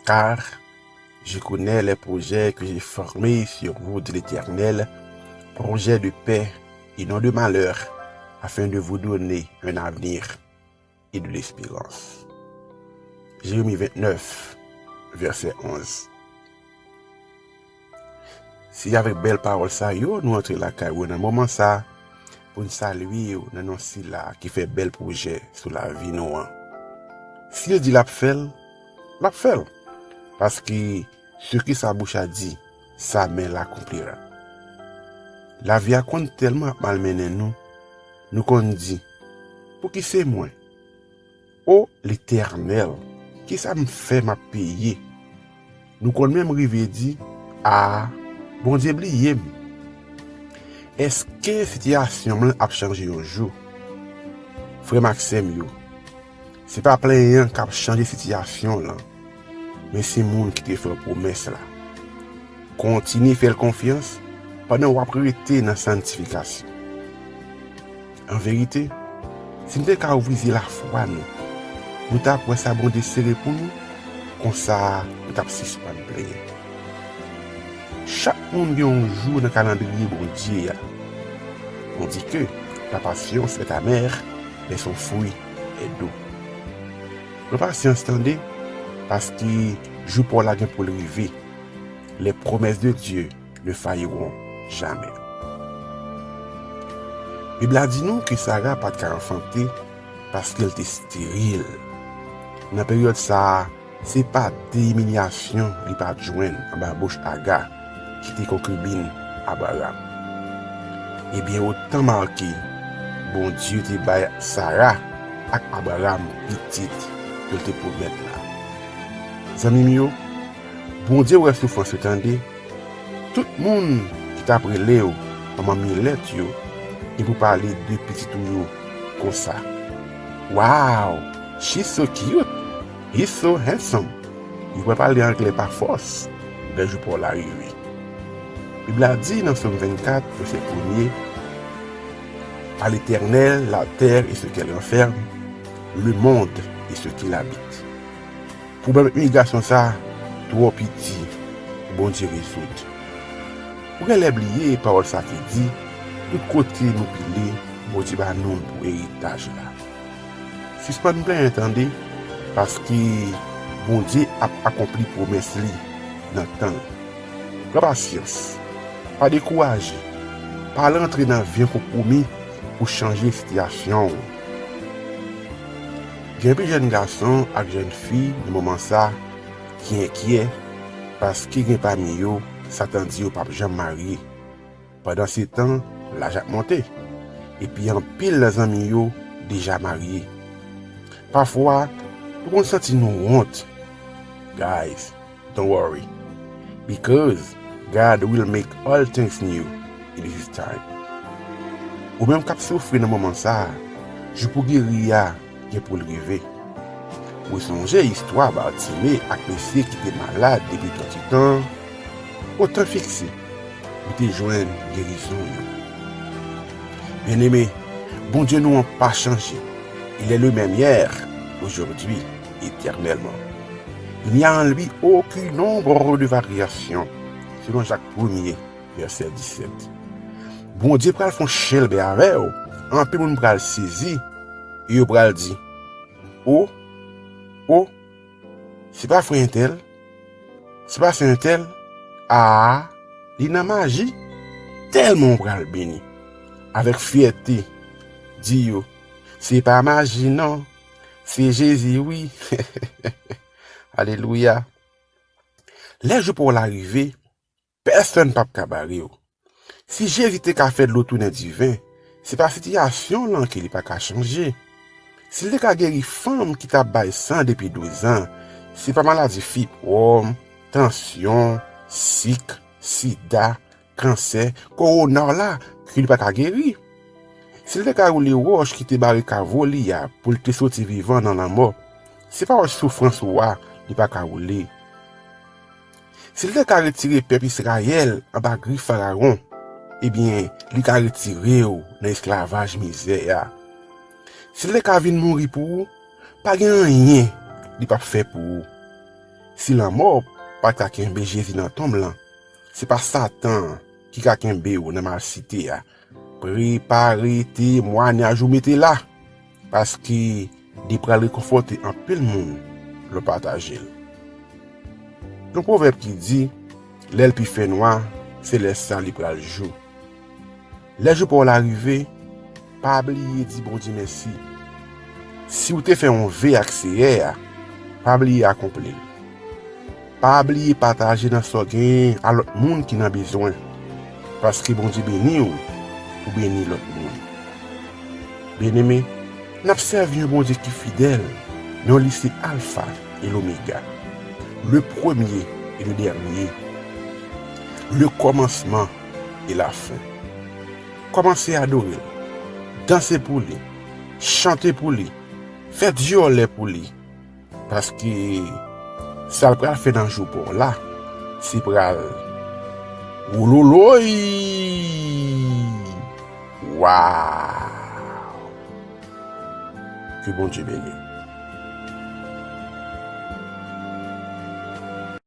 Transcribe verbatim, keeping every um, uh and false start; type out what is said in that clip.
Car je connais les projets que j'ai formés sur vous, dit l'Éternel, projets de paix et non de malheur, afin de vous donner un avenir et de l'espérance. Jérémie vingt-neuf, verset onze. Se avèk bèl pawòl sa yo nou antre lakay ou nan moman sa, pou n salye w nan non Sila ki fè bèl pwojè sou lavi nou an. Si l di l ap fè l, l ap fè l. Paske ce que sa bouche a dit, sa main l'accomplira. Lavi a konn tèlman ap malmennen nou, nou konn di, "Pouki se mwen? O Letènèl, kisa m fè m ap peye?" Nou konn menm rive di, "A, Bondye bliye m." Èske sitiyasyon m lan ap chanje yon jou? Frè m ak sè m yo, se pa plenyen an k ap chanje sitiyasyon w lan, men se moun ki te fè w pwomès la. Kontinye fè l konfyans pandan w ap rete nan sanntifikasyon. An verite, si n te ka ouvri zye lafwa nou, nou t ap wè sa Bondye sere pou nou, konsa nou t ap sispann plenyen. Chak moun gen yon jou nan kalandriye Bondye a. On dit que la patience est amère, mais son fruit est doux. Pran pasyans tande, paske jou pa w la gen pou l rive. Les promesses de Dieu ne failliront jamais. Bib la di nou ke Sara pa t ka anfante paske l te esteril. Nan peryòd sa a, se pa de imilyasyon li pa t jwenn anba bouch Aga, ki te konkibin Abraram. Ebyen, otan make, Bondye te bay Sara ak Abraram pitit ke l te pwomèt la. Zanmi m yo, Bondye wè soufrans yo tande. Tout moun ki t ap rele w manman Milèt yo, gen pou pale de pitit ou yo konsa. "Wow, she's so cute, he's so handsome." Yo pral pale anglè pa fòs lè jou pa w la rive. Bib la di nan Sòm vennkat, vèsè premye, "À l'Éternel la terre et ce qu'elle renferme, le monde et ce qu'il habite." Pwoblèm imigrasyon sa a twò piti pou Bondye rezoud. Ou genlè bliye pawòl sa ki di, "Tout kote nou pile, Bondye ba nou l pou eritaj la." Sispann plenyen tande, paske Bondye ap akonpli pwomès li nan tan l. Pran pasyans. Pa dekouraje. Pa al antre nan vye konpwomi pou chanje sitiyasyon w. Gen anpil jèn gason ak jèn fi nan moman sa ki enkyè paske gen pami yo Satan di yo p ap janm marye. Pandansetan, laj ap monte, epi anpil nan zanmi yo deja marye. Pafwa, nou konn santi nou wont. Guys, don't worry, because God will make all things new in His time. Ou menm k ap soufri nan moman sa a, jou pou geri a gen pou l rive. Ou sonje istwa Batime ak mesye ki te malad depi twò ti tan? Otan fikse, li te jwenn gerizon yo. Byeneme, Bondye nou an pa chanje. Il est le même hier, aujourd'hui, éternellement. Il n'y a en lui aucune ombre de variation, selon Jacques premye, vèsè disèt. Bondye pral fè yon chelbè avè w. Anpil moun pral sezi e yo pral di, "O, o, se pa frè entèl, se pa sè entèl, a, li nan maji." Tèlman w pral beni. Avèk fyète, di yo, "Se pa maji non, se Jezi wi." Alelouya. Lè jou pa w la rive, pèsonn p ap ka bare w. Si Jezi te ka fè dlo tounen diven, se pa sitiyasyon w lan ke li pa ka chanje. Si l te ka geri fanm ki t ap bay san depi douz an, se pa maladi fibwòm, tansyon, sik, sida, kansè, kowona w la ke li pa ka geri. Si l te ka woule wòch ki te bare kavo li a pou l te soti vivan nan lanmò, se pa wòch soufrans ou a li pa ka woule. Si l te ka retire pèp Izrayèl anba grif Farawon, ebyen, li ka retire w nan esklavaj mizè a. Si l te ka vin mouri pou ou, pa gen anyen li p ap fè pou ou. Si lanmò pa t ka kenbe Jezi nan tonm lan, se pa Satan ki ka kenbe w nan malsite a. Prepare temwanyaj ou mete la, paske li pral rekonfòte anpil moun lè w pataje l. Gen yon pwovèb ki di, lè l pi fè nwa, se lè sa li pral jou. Lè jou pa w la rive, pa bliye di Bondye mèsi. Si w te fè yon ve ak Seyè a, pa bliye akonpli l. Pa bliye pataje nan sa w genyen a lòt moun ki nan bezwen, paske Bondye beni w pou beni lòt moun. Byeneme, n ap sèvi yon Bondye ki fidèl, men li se Alfa e Lomega, le premye e le dènye, le kòmansman e la fen. Kòmanse adore l, danse pou li, chante pou li, fè dyòlè pou li, paske sa l pral fè nan jou pa w la, se pral wololoy! Waw! Ke Bondye beni w.